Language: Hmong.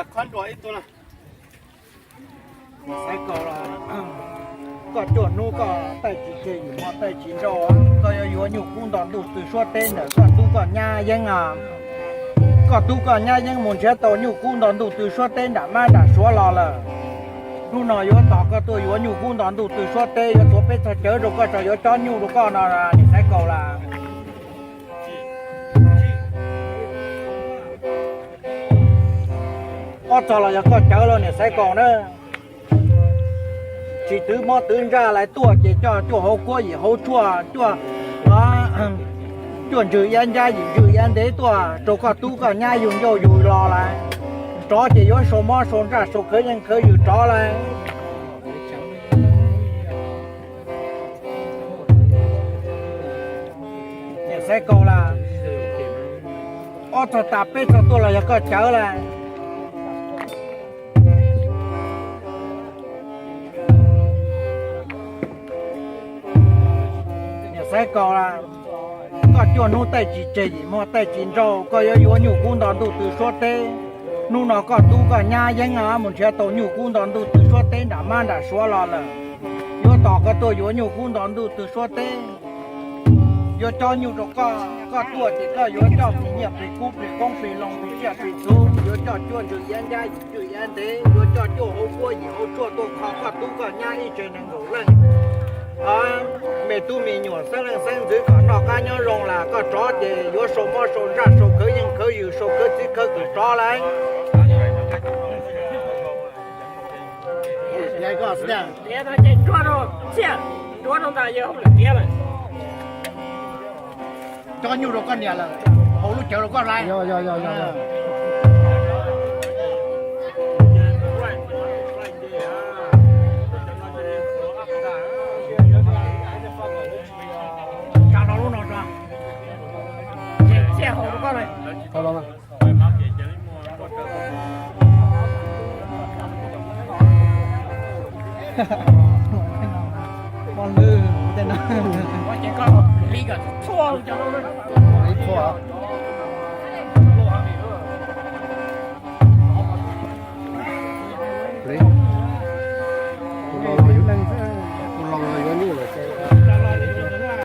Qhov nruas ib tug na. Xaiv Kaus los, koj cuaj hnub koj taij tsis tseg yim hmo taij tsis nrau, koj yuav yuav nyuj kub nto ntuj tw suab teb ntawm koj tub koj nyab Yeeb. Koj tub koj nyab Yeeb mus nrhiav tau nyuj kub nto ntuj tw suab teb nram mab nram suav los lawm. Hnub no yuav tos koj tuaj yuav nyuj kub nto ntuj tw suab teb, yuav tuav peb txog cawv rau koj tso, yuav cob nyuj rau koj no, niam Xaiv Kaus las. Ob txog los yog koj cawv los niam Xaiv Kaus na. Tsis twv mob twv ntsaj lawv tuaj ces coj cuaj hauv kuab yim hauv tshuaj, cuaj, cuaj ntswg iab ncab yim ntswg iab ntev tuaj rau koj tub koj nyab yug ncauj yug lo lawm. Rov ces yuav sau mob sau ntsaj sau khawv yeej khawv ywm rov lawm. Niam Xaiv Kaus las, ob txog tas peb txog tuaj los yog koj cawv las. Niam Xaiv Kaus las, koj cuaj hnub taij tsis tseg yim hmo taij tsis nrau, koj yuav yuav nyuj kub nto ntuj tw suab teb. Hnub no koj tub koj nyab Yeeb mus nrhiav tau nyuj kub nto ntuj tw suab teb nram mab nram suav los lawm. Yuav tos koj tuaj yuav nyuj kub nto ntuj tw suab teb. Yuav cob nyuj rau koj, koj tuaj ces koj yuav coj plig nyiaj plig kub plig qoob plig loo plig tsiaj plig txhu, yuav coj cuaj ntswg iab ncab yim ntswg iab ntev, yuav coj cuaj hauv kuab yim hauv tshuaj tuaj kho koj tub koj nyab ib tsev nees nkaum leej. Me tub me nyuam xeeb leej xeeb ntxwv kom noj qab nyob zoo las koj rov ces yuav sau mob sau ntsaj sau khawv yeej khawv ywm sau khawv txwv khawv kws rov lawm. Cob nyuj rau koj niam lawm, hau lub cawv rau koj hlais. Tsa hlo lub no tso. Tsiaj hau rau koj lawm. Poj hlwb tej no. Ib tshuaj.